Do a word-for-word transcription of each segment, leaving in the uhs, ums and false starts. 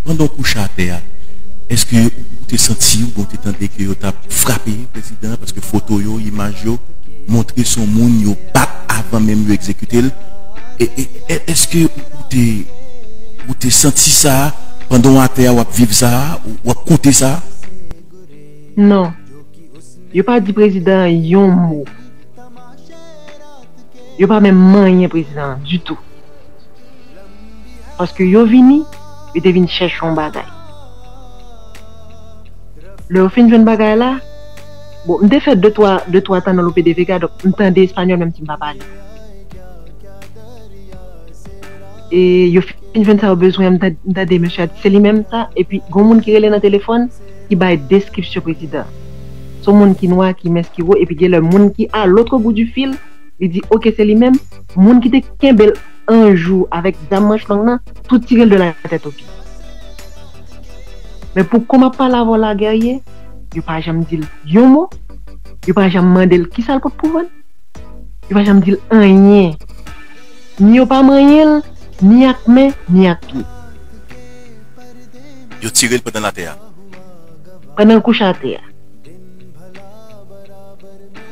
Pandan w kouche atè a, èske ou te santi oubyen ou te tande ke yo t ap frape prezidan an? Paske foto yo, imaj yo montre se yon moun yo bat avan menm yo egzekite l. E, e, e, èske ou te, ou te santi sa pandan w atè a, w ap viv sa, w ap koute sa? Non. Yo pa di prezidan an yon mo. Yo pa menm manyen prezidan an ditou. Paske yo vini, yo te vin chèche yon bagay. Lè yo fin jwenn bagay la, bon, m te fè de twa, de twa tan nan Lope de Vega, donk m tande espanyòl menm si m pa pale. E yo fin jwenn sa yo bezwen an, m tande, m tande mesye a di se li menm sa, epi gon moun ki rele nan telefòn, ki bay deskripsyon prezidan. Se yon moun ki nwa, ki mens, ki wo, epi gen lè moun ki a l'autre bout du fil, li di oke se li menm, moun ki te kenbe l an jou avèk zam manch long nan, tou tire l de la tèt o pye. Men pou kòman ap pale avè w la Guerrier, yo pa janm di l yon mo, yo pa janm mande l kisa l pot pou vann, yo pa janm di l anyen. Ni yo pa manyen l, ni ak men, ni ak pye. Yo tire l pandan l atè a. Pandan l kouche atè a.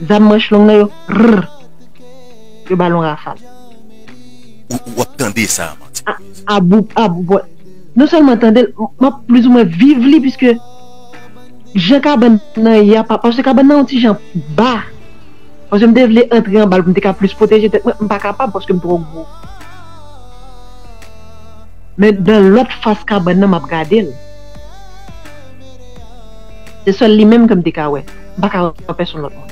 Zam manch long nan yo, rrr, yo ba l yon rafal. Ou, ou ap tande sa, Martine. A, a bout, a bout. Non sèlman tande l, m ap plizoumwen viv li, piske jan kabann nan ye a, pa, paske kabann nan yon ti jan ba. Paske m te vle antre anba l pou m te ka plis pwoteje tèt mwen, m pa kapab paske m twò gwo. Men nan lòt fas kabann nan, m ap gade l. Se sèl li menm ke m te ka wè. M pa ka wè pèsonn lòt moun.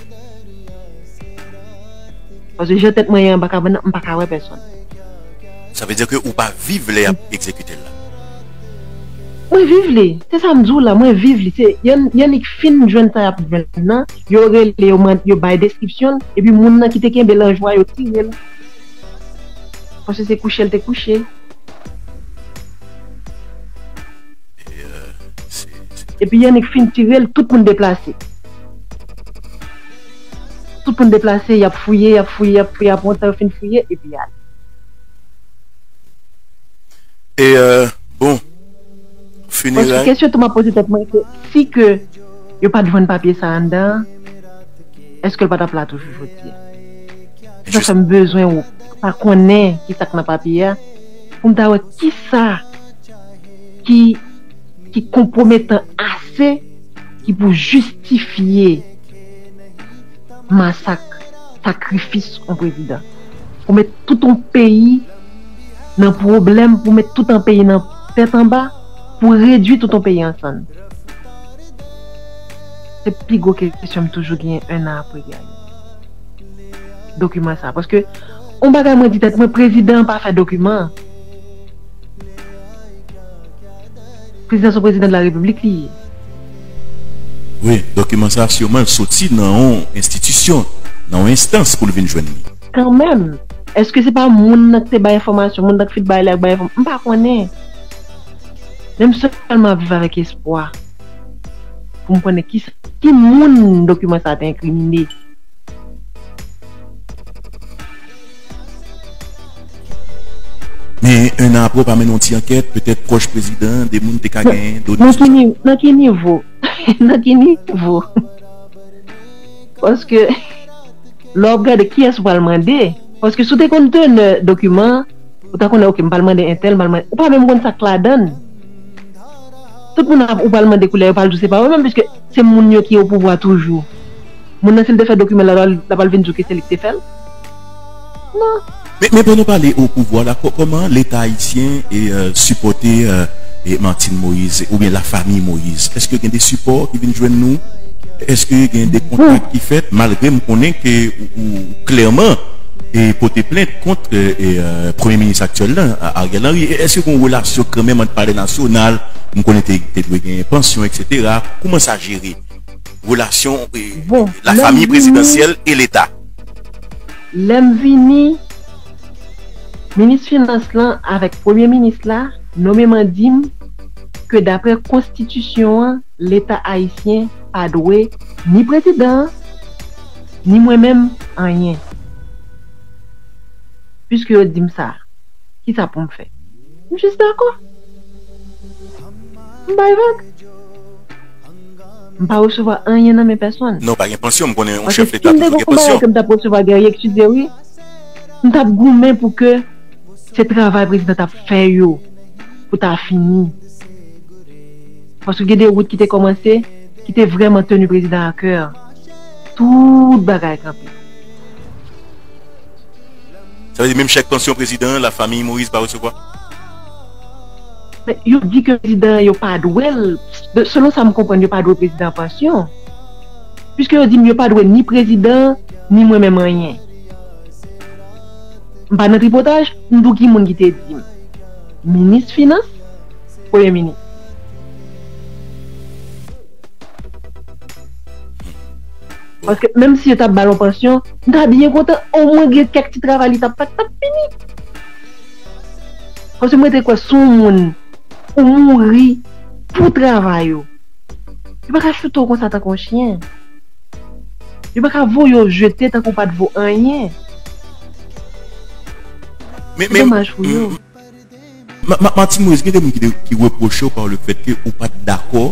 Paske jan tèt mwen ye anba kabann nan, m pa ka wè pèsonn. Sa vle di ke ou pa viv lè y ap egzekite l la? Mwen viv li. Se sa m di w la, mwen viv li. Se Yann, Yannick fin jwenn sa y ap jwenn nan, yo rele, yo mande, yo bay deskripsyon l, epi moun nan ki te kenbe l an jwa, yo tire l. Paske se kouche l te kouche. Epi Yannick fin tire l, tout moun deplase. Tout moun deplase, y ap fouye, y ap fouye, y ap fouye, apre yon tan yo fin fouye, epi y ale. E, euh, bon, fineray. Paske kesyon tou m ap poze tèt mwen, se si ke yo pa t vann papye sa anndan an, èske l pa t ap la toujou jodi a? Se sa k fè m bezwen wè, pa konnen ki sa k nan papye a, pou m ta wè kisa ki, ki konpwometan ase ki pou jistifye masak, sakrifis yon prezidan. Pou met tout yon peyi nan pwoblèm, pou met tout yon peyi nan tèt anba, pou redwi tout yon peyi an sann. Se pi gwo kesyon m toujou genyen en an apre Guerrier. Dokiman sa. Paske, yon bagay mwen di tèt mwen, prezidan an pa fè dokiman. Prezidan se yon prezidan de la repiblik li ye. Wi, dokiman sa a siman l soti nan yon enstitisyon, nan yon enstans pou l vin jwenn li. Kanmenm, èske se pa moun nan ki te bay enfòmasyon, moun nan ki fin bay li ak bay enfòmasyon? M pa konnen. Men m sèlman ap viv avèk espwa pou m konnen ki, ki moun dokiman sa a te enkrimine. Men en an apre, w pa mennen yon ti ankèt, petèt pwòch prezidan an, de moun te ka genyen done sou sa. Nan ki nivo? Nan ki nivo? Paske lè w ap gade kiyès ou pral mande, paske si w te konn tenè dokiman an, ou ta konnen, oke, m pral mande entèl, m pral mande, ou pa menm konn sa k ladan l. Tout moun ap, ou pral mande koulè, yo pral di w se pa yo menm, piske se moun yo ki opouvwa toujou. Moun nan, si l te fè dokiman la, l ap al vin di w ke se li ki te fè l? Non. Men, men pou nou pale opouvwa la, kò-, kòman Leta ayisyen e, euh, sipòte, euh, e Martine Moïse oubyen lafanmi Moïse? Èske gen de sipò ki vin jwenn nou? Èske gen de kontak ki fèt, malgre m konnen ke ou, ou klèman e pote plent kont, euh, e, euh, premye minis aktyèl la, A-, Ariel Henry? E èske gen yon relasyon kanmenm ant Palè Nasyonal, m konnen te, te dwe gen pansyon, etsetera? Kòman sa jere? Relasyon, e, lafanmi prezidansyèl e Leta. Lè m vini, minis finans lan avèk premye minis la nonmen m an di m ke daprè konstitisyon an, Leta ayisyen pa dwe ni prezidan an, ni mwen menm, anyen. Piske yo di m sa, kisa pou m fè? M jis dakò. M bay vag. M pa resevwa anyen nan men pèsonn. Non, pa gen pansyon. M konnen yon chèf leta toujou gen pansyon. Paske si m te gen yon bagay ke m t ap resevwa, Guerrier, ekskize wi, m t ap goumen pou ke se travay prezidan t ap fè yo pou ta fini. Paske gen de wout ki te kòmanse, ki te vrèman teni prezidan a kè. Tout bagay kanpe. Sa vle di menm chèk pansyon prezidan an, lafanmi Moïse pa resevwa? Men yo di ke prezidan an, yo pa dwe l. De- Selon sa m konprann, yo pa dwe prezidan an pansyon. Piske yo di m yo pa dwe ni prezidan an, ni mwen menm anyen. M pa nan tripotaj, m di w ki moun ki te di m. Minis finans, premye minis. Paske menm si yo t ap ba l yon pansyon, m ta byen kontan, omwen gen kèk ti travay li t ap fè k t ap fini. Paske mwen te kwè si yon moun ou mouri pou travay ou, yo pa ka choute w konsa tankou yon chyen. Yo pa ka voye w jete tankou w pa t vo anyen. Men, men, domaj pou yo. M- Ma- Ma- Martine Moïse, gen de moun ki, te- ki repwoche w pa le fèt ke ou pa t dakò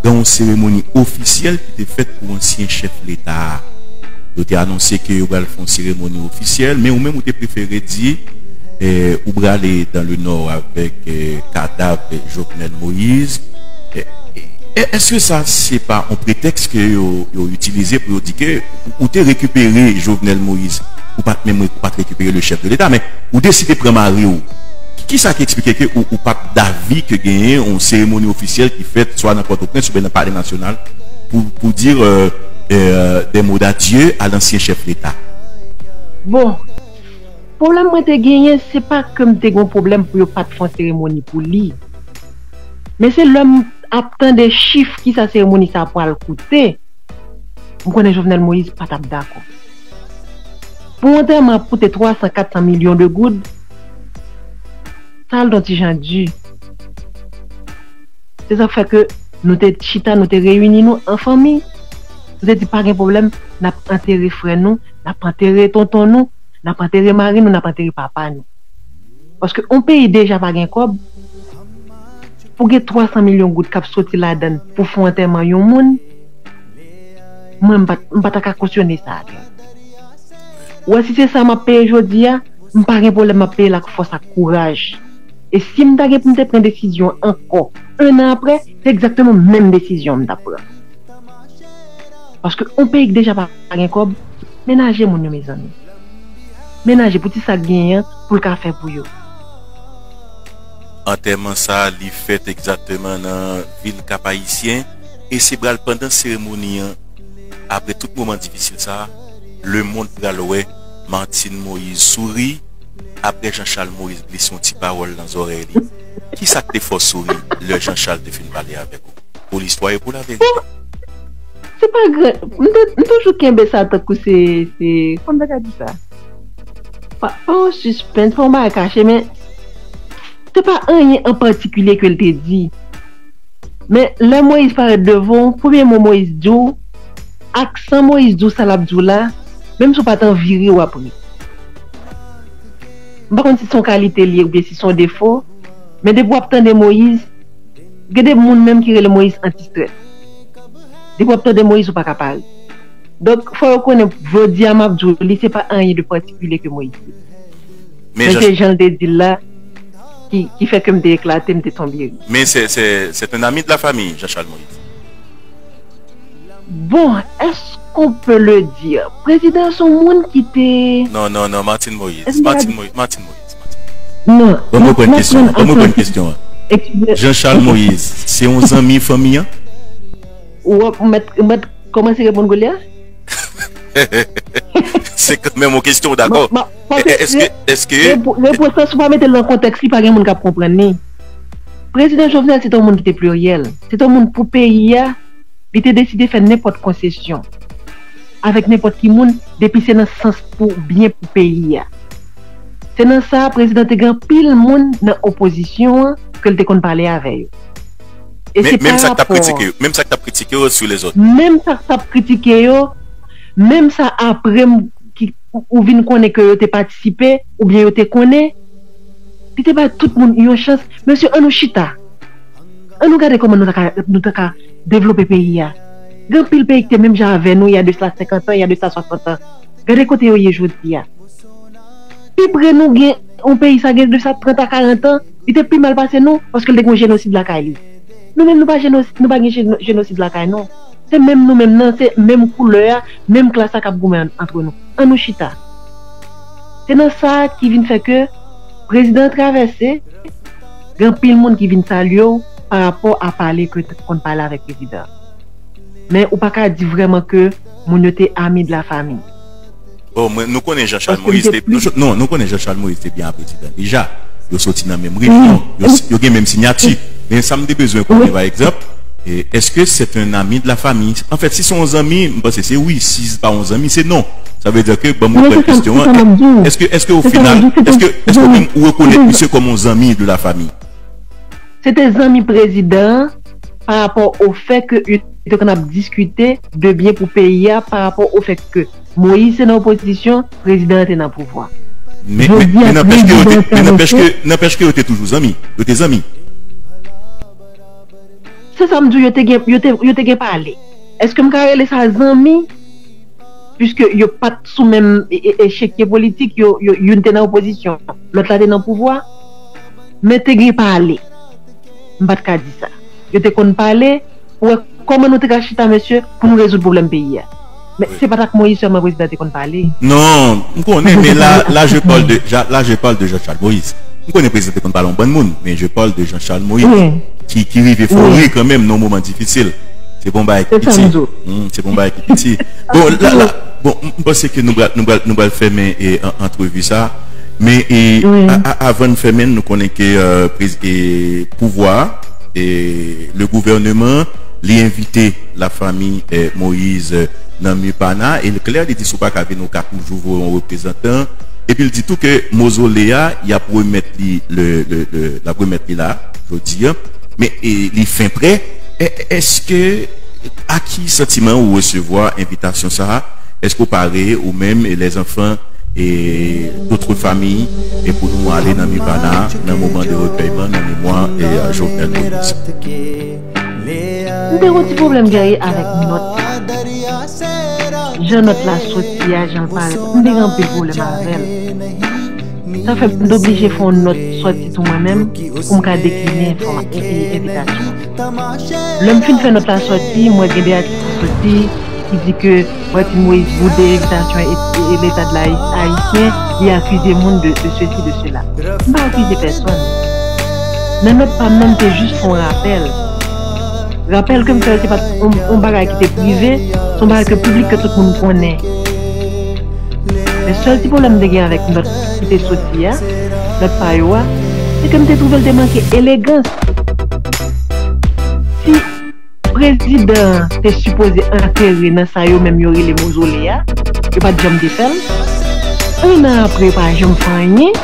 dan yon seremoni ofisyèl ki te fèt pou ansyen chèf leta a. Yo te anonse ke yo pral fè yon seremoni ofisyèl, men ou menm ou te prefere di eh, ou prale dan le nò avèk eh, kadav Jovenel Moïse. Eh, eh, èske sa se pa yon pretèks ke yo, yo itilize pou yo di ke ou te rekipere Jovenel Moïse, ou pa t menm ou pa t rekipere le chèf de leta, men ou deside pran mari w? Ki sa ki eksplike ke ou, ou pa t davi ke genyen yon seremoni ofisyèl ki fèt swa nan Pòtoprens oubyen nan Palè Nasyonal pou, pou di euh, euh, des mots d'adieu à l'ancien chef d'État? Bon, pwoblèm mwen te genyen, se pa ke m te gen yon pwoblèm pou yo pa t fè yon seremoni pou li. Men se lè m ap tande chif kisa seremoni sa pral koute, m konnen Jovenel Moïse pa t ap dakò. Pou yon antèman ap koute twa san, kat san milyon de goud, sa al yon ti jan di. Se sa k fè ke nou te chita, nou te reyini nou an fanmi. Nou te di pa gen pwoblèm, n ap antere frè nou, n ap antere tonton nou, n ap antere mari nou, n ap antere papa nou. Paske yon peyi deja pa gen kòb, pou gen twa san milyon goud k ap soti ladan l pou fè yon antèman yon moun, mwen m pa t- m pa ta ka kosyone sa. Ou wè, si se sa m ap peye jodi a, m pa gen pwoblèm, m ap peye l ak fòs, ak kouraj. E si m ta gen pou m te pran desizyon ankò, en an apre, se egzakteman menm desizyon m t ap pran. Paske yon peyi k deja pa gen kòb, menaje moun yo, mezanmi. Menaje pou ti sa k genyen an, pou l ka fè pou yo. Antèman sa a, li fèt egzakteman nan vil Kap Ayisyen, e se pral pandan seremoni an, apre tout moman difisil sa a, lemonn pral wè Martine Moïse souri, apre Jean Charles Moïse glise yon ti pawòl nan zòrèy li. Kisa k te fè w souri lè Jean Charles te fin pale avèk ou? Pou listwa e pou laverite. Se pa gran, m te- m toujou kenbe sa tankou se, se, kòman m ta ka di sa? Pa, pa yon sispens, pa yon bagay kache, men se pa anyen an patikilye ke l te di. Men lè Moïse parèt devan w, premye mo Moïse di w, aksan Moïse di w sa l ap di w la, menm si w pa t anvi ri, w ap ri. M pa konn si se yon kalite li ye oubyen si se yon defo, men depi w ap tande Moïse, gen de moun menm ki rele Moïse anti-strès. Depi w ap tande Moïse, ou pa ka pa ri. Donk, fò yo konnen, jodi a m ap di w, li se pa anyen de patikilye ke Moïse ye. Men se jan l te di l la ki, ki fè ke m te eklate, m te tonbe ri. Men se, se, c'est un ami de la famille, Jean-Charles Moïse. Bon, est-ce qu'on peut le dire? Prezidan se yon moun ki te... Non, non, non, Martine Moïse. Martine Moïse, Martine Moïse, Martine Moïse. Non, ban m reprann kesyon an, ban m reprann kesyon an. Jean-Charles Moïse, se yon zanmi fanmi an? Ou mèt, mèt kòmanse reponn kounye a? Se kanmenm yon kesyon, dakò. Èske, èske... Repons lan, si w pa mete l nan kontèks li, pa gen moun k ap konprann li. Prezidan Jovenel, se te yon moun ki te pliryèl. Se te yon moun pou peyi a, li te deside fè nenpòt konsesyon avèk nenpòt ki moun, depi se nan sans pou byen pou peyi a. Se nan sa, prezidan te gen anpil moun nan opozisyon an ke l te konn pale avè yo. E se pa rapò... Menm sa k t ap kritike yo, menm sa k t ap kritike yo sou lezòt. Menm sa k t ap kritike yo, menm sa apre m, ki, ou, ou vin konnen ke yo te patisipe, oubyen yo te konnen, li te bay tout moun yon chans. Mesye, ann nou chita. An nou gade kòman nou ta ka, nou ta ka devlope peyi a. Gen anpil peyi ki te menm jan avè nou, il y a de cela cinquante ans, il y a de cela soixante ans. Gade kote yo ye jodi a. Pi pre nou gen yon peyi sa gen de sa trant a karant an, li te pi mal pase nou, paske l te gen yon jenosid lakay li. Nou menm nou pa jenosid, nou pa gen jeno- jenosid lakay nou. Se menm nou menm nan, se menm koulè a, menm klas la k ap goumen an- antre nou. An nou chita. Se nan sa ki vin fè ke prezidan an travèse, gen anpil moun ki vin salye w pa rapò a pale ke w te konn pale avèk prezidan an. Men ou pa ka di vrèman ke moun yo te ami de la famille. Bon, mwen, nou konnen Jean Charles Moïse te, nou, non, nou konnen Jean Charles Moïse te byen a prezidan deja. Yo soti nan menm rejyon, yo, yo gen menm siyati. Men sa m te bezwen konnen, pa egzanp, e, èske se te yon ami de la fami? Anfèt, si se yon zanmi, m panse se wi. Si se pa yon zanmi, se non. Sa vle di ke, ban m reprann kesyon an, èske, èske o final, èske, èske ou menm ou rekonèt misye kòm yon zanmi de la fami? Se te zanmi prezidan an pa rapò o fè ke yo te konn ap diskite de byen pou peyi a, pa rapò o fè ke Moyiz te nan opozisyon, prezidan an te nan pouvwa. Men, men, men nanpèch ke yo te, men nanpèch ke, nanpèch ke yo te toujou zanmi. Yo te zanmi. Se sa m di w, yo te gen, yo te, yo te gen pale. Èske m ka rele sa zanmi? Piske yo pa t sou menm e- e- echekye politik, yo, yo, youn te nan opozisyon, lòt la te nan pouvwa. Men te gen pale. M pa t ka di sa. Yo te konn pale pou wè kòman nou te ka chita, mesye, pou nou rezoud pwoblèm peyi a. Men se pa t ak Moyiz sèlman prezidan te konn pale. Non, m konnen, men la, la je parle de, ja- la je parle de Jean-Charles Moïse. M konnen prezidan te konn pale yon bann moun, men je parle de Jean-Charles Moïse, ki, ki rive fè w ri kanmenm nan yon moman difisil. Se pa yon bagay ki piti. Hmm, se pa yon bagay ki piti. Bon, la, la, bon, m m panse ke nou pral, nou pral, nou pral fèmen e, an- antrevi sa. Men e, a- a- avan n fèmen, nou konnen ke e, prez- e, pouvwa, e, le gouvernement, li envite lafanmi e, Moïse nan Mupana, e l klè, li di si w pa ka vin, ou ka toujou voye yon reprezantan. Epi l di tou ke mozole a, y ap remèt li, le, le, le, l ap remèt li la, jodi a. Men e, li fen prè. E- Èske, a ki santiman ou resevwa envitasyon sa a? Èske w pare, ou menm e lèzanfan e dotre fanmi, e pou nou ale nan Mupana nan moman de rekèyman nan memwa e Jovenel Moïse? M te gen yon ti pwoblèm, Guerrier, avèk nòt. Jan nòt la soti a, jan l parèt, m te gen anpil pwoblèm avè l. Sa fè m t oblije fè yon nòt sòti tou mwen menm pou m ka dekline enfòma- e- e- envitasyon an. Lè m fin fè nòt la sòti, m wè gen de atis ki soti, ki di ke Martine Moïse boude envitasyon e- e- e leta de la Ayisyen, li akize moun de, de sesi, de sela. M pa akize pèsòn. Nan nòt pa m nan, m te jis fè yon rapèl. Rapèl ke m fè, se pa t yon, yon bagay ki te prive, se yon bagay ke piblik, ke tout moun konnen. Men sèl ti pwoblèm m te gen avèk nòt ki te soti a, nòt pa yo a, se ke m te twouve l te manke elegans. Si prezidan an te sipoze antere nan sa yo menm yo rele mozole a, yo pa t janm te fè l. En an apre, yo pa janm fè anyen.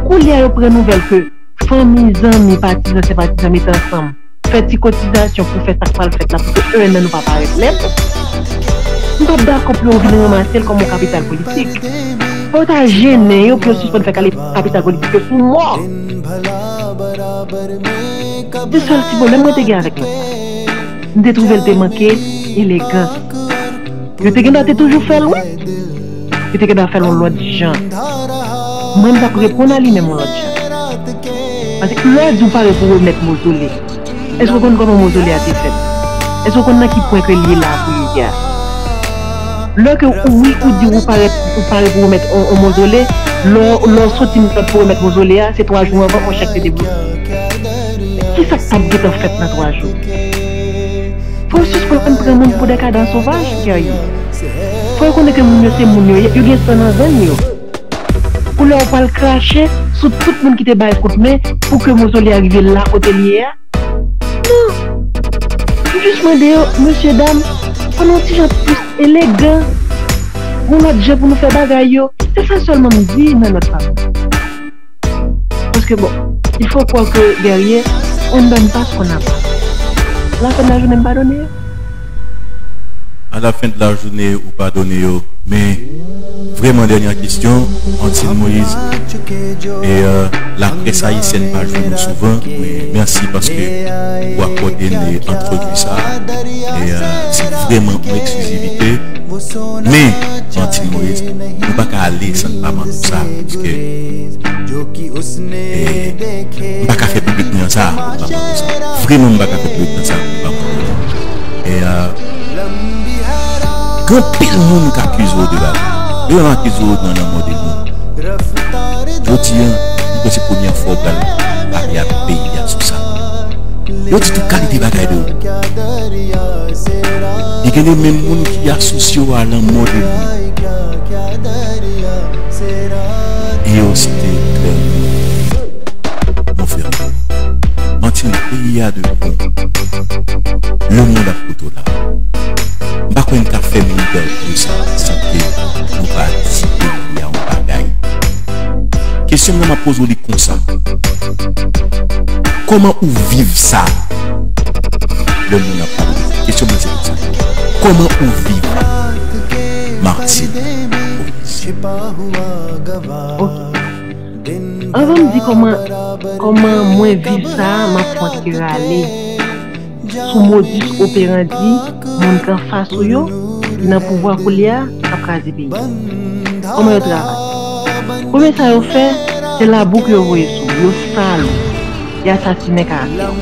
Koulye a, yo pran nouvèl ke fanmi, zanmi, patizan, senpatizan mete ansanm, fè ti kotizasyon pou fè sa k pral fèt la, pou ke en an nou pa parèt lèd. M p ap dakò pou yo vin ranmase l kòm yon kapital politik. Fò yo ta jennen yo pou yo sispann fè kale- kapital politik yo sou mò. Se sèl ti pwoblèm mwen te gen avèk nòt sa. M te twouve l te manke elegans. Yo te gendwa te toujou fè l, wi. Yo te gendwa fè l yon lòt jan. Mwen, m t ap reponn a li menm yon lòt jan. Paske lè w di w pare pou remèt mozole, èske w konn kòman mozole a te fèt? Èske w konn nan ki pwen ke l ye la kounye a? Lè ke ou, wi, ou di ou pare, ou pare pou remèt yon, yon mozole, lè w, lè w soti nòt pou remèt mozole a, se twa jou anvan yon chèk te debloke. Kisa k t ap gentan fèt nan twa jou? Fò w sispann pran moun pou de kadan sovaj, Guerrier. Fò yo konnen ke moun yo se moun yo ye, yo gen san nan venn yo. Pou lè w pral krache sou tout moun ki te bay kout men pou ke mozole a rive la kote l ye a? Non. M jis mande yo, mesye dam, ann yon ti jan plis elegan. Yon lòt jan pou nou fè bagay yo. Se sa sèlman m di nan nòt pa m. Paske bon, il faut croire que Guerrier, on ne donne pas ce qu'on n'a pas. La fin de la journée, m padone yo. À la fin de la journée, ou padone yo. Men, vrèman, dènyè kesyon, Martine Moïse, e euh, laprès ayisyèn pa jwenn ou souvan. Mèsi paske ou akòde n antrevi sa. E euh, se vrèman yon eksklizivite. Men, Martine Moïse, nou pa ka ale san n pa mande w sa. Paske e, m pa ka fè piblik mwen sa, m pa mande w sa. Vrèman, m pa ka fè piblik mwen sa, m pa mande w sa. E euh, gen anpil moun k akize w de bagay. Yo menm akize w nan lanmò de moun. Jodi a, m kwè se premyè fwa w pral pale ak peyi a sou sa. Yo di tout kalite bagay de ou. E gen de menm moun ki asosye w a lanmò de moun. E yo site klè. Mon frè, Martine, peyi a devan. Lemonn ap koute w la. M pa kwè n ka fè moun pèdi sa san ke nou pa di peyi a yon bagay. Kesyon m nan m ap poze w li konsa. Kòman ou viv sa? Lemonn ap pale. Kesyon m nan se konsa. Kòman ou viv Martine Moïse? Ok. Anvan m di kòman kòman mwen viv sa, m ap fè yon ti rale sou modus operandi moun k anfas ou yo, ki nan pouvwa koulye a, k ap kraze peyi a. Kòman yo travay? Premye sa yo fè, se labou ke yo voye sou ou, yo sal ou, y asasinen karaktè w.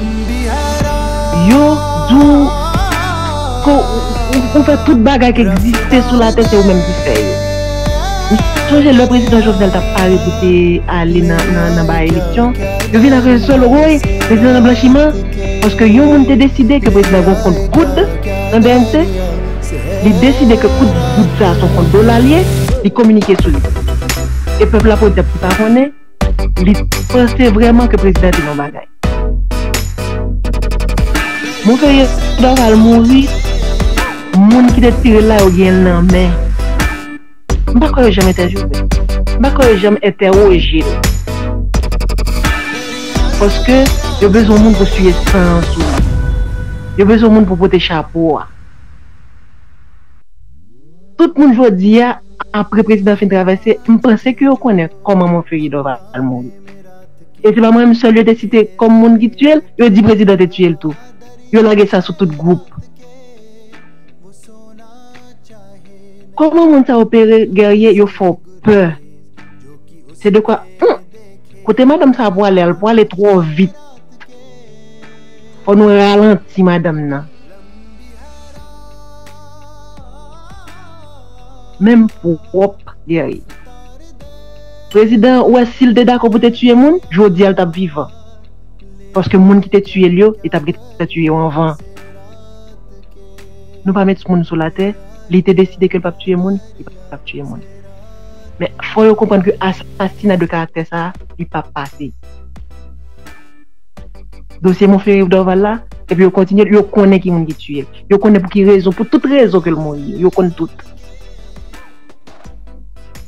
Yo di w ke w, w, w fè tout bagay ki egziste sou latè, se ou menm ki fè yo. M sonje lè prezidan Jovenel t ap pare pou te ale nan, nan, nan bay eleksyon, yo vin ak rezon, woy, prezidan nan blanchiman, paske yon moun te deside ke prezidan gen yon kont goud nan B N C, li deside ke kont goud sa a se yon kont dola l ye, li kominike sou li. E pèp la podyab ki pa konnen, li panse vrèman ke prezidan te nan yon bagay. Monferrier Dorval mouri, moun ki te tire l la, yo gen l nan men. M pa kwè yo janm entèvyouve l. M pa kwè yo janm entèwoje l. Paske yo bezwen moun pou siye san an sou li. Yo bezwen moun pou pote chapo a. Tout moun jodi a, apre prezidan fin travèse, m panse ke yo konnen kòman Monferrier Dorval mouri. E se pa mwen menm sèl yo te site kòm moun ki tiye l, yo di prezidan te tiye l tou. Yo lage sa sou tout gwoup. Kòman moun sa opere, Guerrier, yo fè w pè? Se de kwa, hmm, kote madanm sa a pwale a, l pwale twò vit. Fò nou ralanti madanm nan. Menm pwòp Guerrier. Prezidan, ou wè, si l te dakò pou te tiye moun, jodi a l t ap vivan. Paske moun ki te tiye l yo, li t ap gentan tiye yo anvan. Nou pa met moun sou latè, li te deside ke l p ap tiye moun, li p ap tiye moun. Men fò yo konprann ke asasina de karaktè sa a, li p ap pase. Dosye Monferrier Dorval la, epi yo kontinye, yo konnen ki moun ki tiye l. Yo konnen pou ki rezon, pou tout rezon ke l mouri, yo konn tout.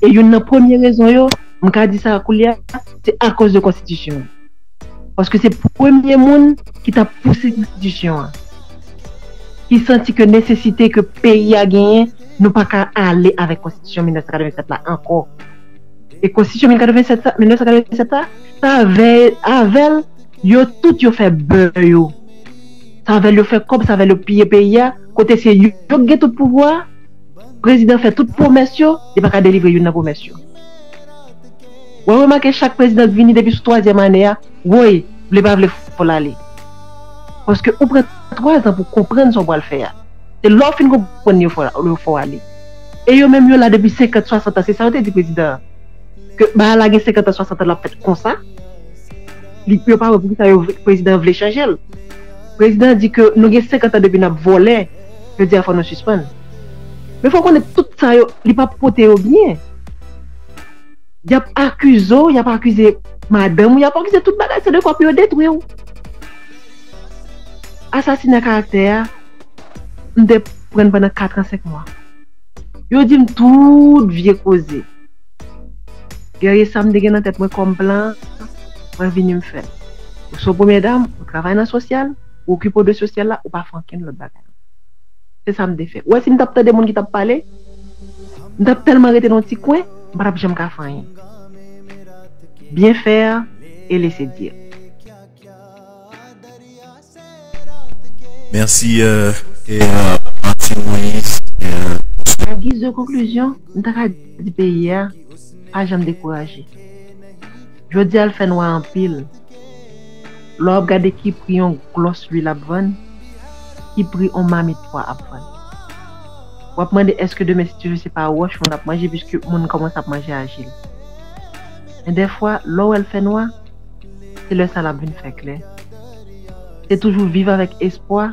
E youn nan premye rezon yo, m ka di sa koulye a, se akoz de konstitisyon an. Paske se premye moun ki t ap pouse konstitisyon an, ki santi ke nesesite ke peyi a genyen, nou pa ka ale avèk konstitisyon mil nèf san katrevennsèt la ankò. E konstitisyon mil katrevennsèt sa, mil nèf san katrevennsèt la, sa avè, avè l, yo tout yo fè bè yo. Sa avè l yo fè kòb, sa avè l yo piye peyi a, kote se yo, yo k gen tout pouvwa a, prezidan fè tout pwomès yo, li pa ka delivre youn nan pwomès yo. W a remake chak prezidan k vini depi sou twazyèm ane a, woy, vle pa vle fò l ale. Paske ou pran twa zan pou konprann sa w pral fè a. Se lè w fin konprann li yo fè w ale. E yo menm yo la depi senkant, swasant an, se sa yo te di prezidan an. Ke bagay la gen senkant an, swasant an l ap fèt konsa. Li, yo pa wè poukisa yo vle, prezidan an vle chanje l. Prezidan an di ke nou gen senkant an depi n ap vòlè, yo di a fò nou sispann. Men fò w konnen tout sa yo, li p ap pote yo byen. Y ap akize w, y ap akize madanm ou, y ap akize tout bagay, se de kwa pou yo detwi w. Asasina karaktè a, m te pran pandan kat an senk mwa. Yo di m tout vye koze. Guerrier, sa m te gen nan tèt mwen kòm plan, mwen vini m fè l. Ou se yon premye dam, ou travay nan sosyal, ou okipe w de sosyal la, ou pa fè ankenn lòt bagay. Se sa m te fè. Ou wè, si m t ap tande moun ki t ap pale, m t ap tèlman rete nan yon ti kwen, m pa t ap janm ka fè anyen. Bien faire et laisser dire. Mèsi, euh, e, euh, Martine Moïse. E, euh, An giz de konklizyon, m ta ka di peyi a pa janm dekouraje. Jodi a, l fè nwa anpil. Lè w ap gade ki pri yon glòs lwil ap vann, ki pri yon mamit pwa ap vann. W ap mande èske demen, si Dye vle, se pa wòch moun ap manje, piske moun kòmanse ap manje aji l. Men dèfwa, lè w wè l fè nwa, se lè sa l ap vin fè klè. Se toujou viv avèk espwa,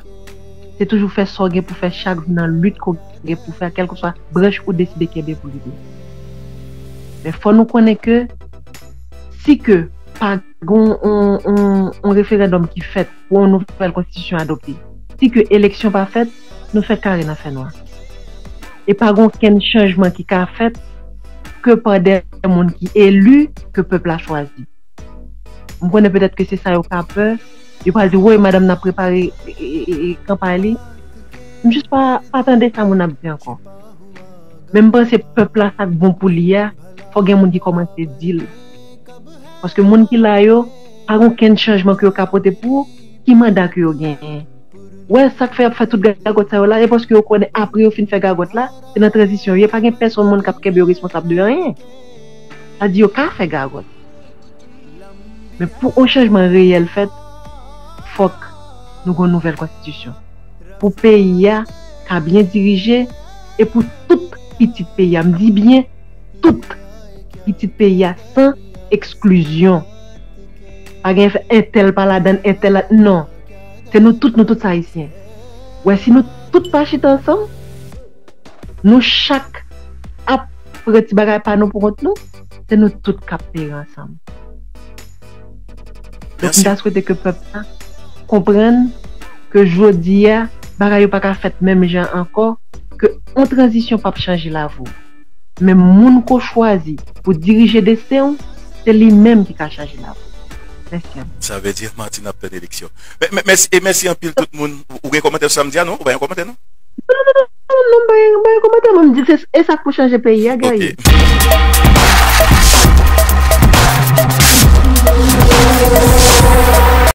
se toujou fè sa w gen pou fè chak jou nan lit ke w gen pou fè, kèlkeswa branch ou deside kenbe pou li ye. Men fò nou konnen ke si ke pa gen yon, yon, yon referandòm ki fèt pou yon nouvèl konstitisyon adopte, si ke eleksyon pa fèt, nou fè kare nan fènwa. E pa gen okenn chanjman ki ka fèt ke pa de moun ki eli, ke pèp la chwazi. M konnen petèt ke se sa yo ka pè. Yo pral di, woy, madanm nan ap prepare e, e, e, e, kanpay li. M jis pa, pa tande sa moun ap di ankò. Men m panse pèp la, sa k bon pou li a, fò gen moun ki kòmanse di l. Paske moun ki la yo, pa gen okenn chanjman ke yo ka pote pou ou, ki manda ke yo genyen. Wè, sa k fè y ap fè tout gagòt sa yo la, e paske yo konnen apre yo fin fè gagòt la, se nan tranzisyon yo ye, pa gen pèsonn moun k ap kenbe yo responsab de anyen. Sa di yo ka fè gagòt. Men pou yon chanjman reyèl fèt, fòk nou gen yon nouvèl konstitisyon. Pou peyi a ka byen dirije e pou tout pitit peyi a, m di byen tout pitit peyi a san eksklizyon. Pa gen fè entèl pa ladann, entèl la, non. Se nou tout, nou tout se Ayisyen. Wè, si nou tout pa chita ansanm, nou chak ap pran ti bagay pa nou pou kont nou, se nou tout k ap peye ansanm. Donk, m ta swete ke pèp la konprann ke jodi a, bagay yo pa ka fèt menm jan ankò, ke yon tranzisyon p ap chanje lavi w. Men moun ke w chwazi pou dirije desten w, se li menm ki ka chanje lavi w. Mèsi anpil. Sa vle di Martine ap pèd eleksyon. Mè, mè, mèsi, e mèsi anpil tout moun. Ou gen kòmantè sou sa m di a, non? Ou pa gen kòmantè, non? Non, non, non, non, non, m pa gen, m pa gen kòmantè, men m di se, e sa k pou chanje peyi a, Gaye. Ok.